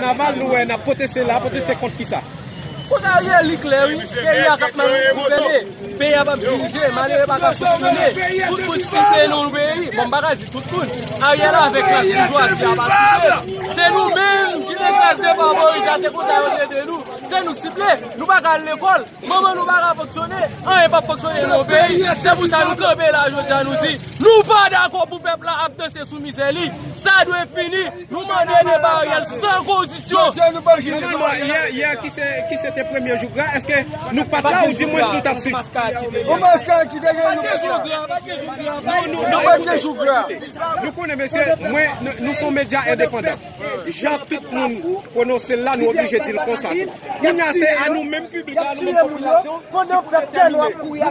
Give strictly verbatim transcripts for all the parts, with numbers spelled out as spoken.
Kanaval, nou wè n ap pwoteste la, pwoteste kont kisa? Kont Ariel, li klè, wi. Peyi a k ap mal gouvène. Peyi a p ap dirije. Malere pa ka fonksyone. Tout moun si se nou peyi. Bon, m pa ka di tout moun. Ariel avèk klas boujwazi a pa sible. Se nou menm ki te klas de favorizasyon, se konsa yo trete nou. Se nou sible. Nou pa ka al lekòl. Manman nou pa ka fonksyone, anyen p ap fonksyone nan peyi. Se pou sa nou kanpe la jodi a, nou di, nou pa dakò pou pèp la ap danse sou mizè li. Sa dwe fini. Nou mande deba Ariel san kondisyon. Jodi a, nou pa jwenn. Non, non, yè, yè ki se, ki se te premye jou gra, èske nou pa t la, ou di mwens nou t ap swiv? Ou maska ki te gen nou. Pa t gen jou gra, pa t gen jou gra. Nou, nou, nou pa t gen jou gra. Nou konnen, mesye, mwen, nou, nou se yon medya endepandan. Jan tout moun pwononse l la, nou oblije di l konsa tou. Kounye a, se a nou menm piblik la, nou menm popilasyon, nou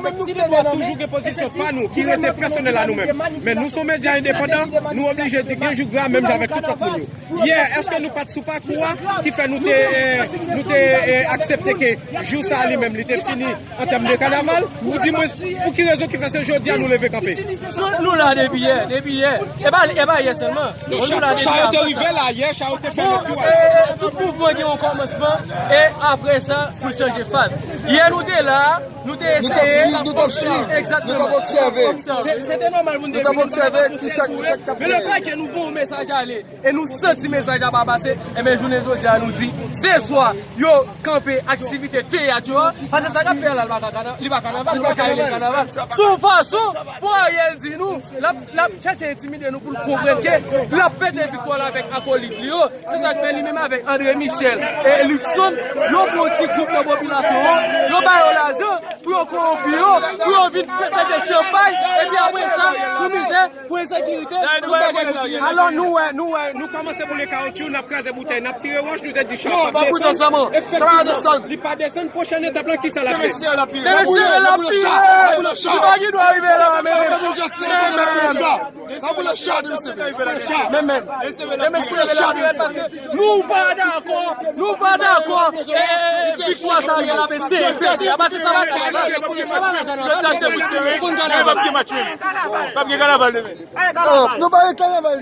menm nou gen dwa toujou gen pozisyon pa nou ki rete pèsonèl a nou menm. Men nou se yon medya endepandan, nou oblije di gen jou gra menm jan avèk tout lòt moun yo. Yè, èske nou pa t sou pakou a ki fè nou te, eh, nou te, eh, aksepte ke jou sa a li menm li te fini an tèm de kanaval? Ou di mwen pou ki rezon ki fè se jodi a nou leve kanpe? Nou, nou la depi yè, depi yè. E pa, e pa yè sèlman. Non, bon, nou la depi yè. Cha yo te rive la yè, cha yo te fè lòt tou. Eh, tout mouvman gen yon kòmansman e apre sa pou chanje faz. Yè nou te la, nou te eseye. Nou t ap swiv, nou t ap obsève. Se, se te nòmal pou nou te vini. Nou t ap obsève ki sa, ki sa k t ap fèt. Men le fè ke nou voye yon mesaj ale e nou santi mesaj la pa pase, enben jounen jodi a nou di, se swa yo kanpe aktivite teyat yo a, paske sa k ap fè a la, li pa ka kana-, li pa kanaval, li pa ka rele kanaval. Se yon fason pou Ariel di nou, l ap, l ap chèche entimide nou pou l konprann ke l ap fete viktwa l avèk akolit li yo. Se sa k fè li menm avèk André Michel e Luckson, yo pran yon ti gwoup nan popilasyon an, yo ba yo lajan pou yo kowonpi yo, pou yo vin fè, fete chanpay, epi apre sa, pou mizè, pou ensekirite, tout bagay kontinye. Alò, nou wè, nou wè, nou kòmanse boule kawotchou, n ap kraze boutèy, n ap tire wòch, nou te di cha p ap desann. Efektivman, li pa desann. Pwochèn etap la, kisa l ap fè? Mesye, l ap pire. Li pa gen dwa rive la, men, men, men, men, mesye, l ap pire, paske nou pa dakò, nou pa dakò, eh, eh, viktwa sa Ariel ap eseye fè, se a pati sa va fè, sa va fè kanaval. Jodi a se pou kanaval. P ap gen match menm. P ap gen kanaval demen. Oh, nou pa gen kanaval.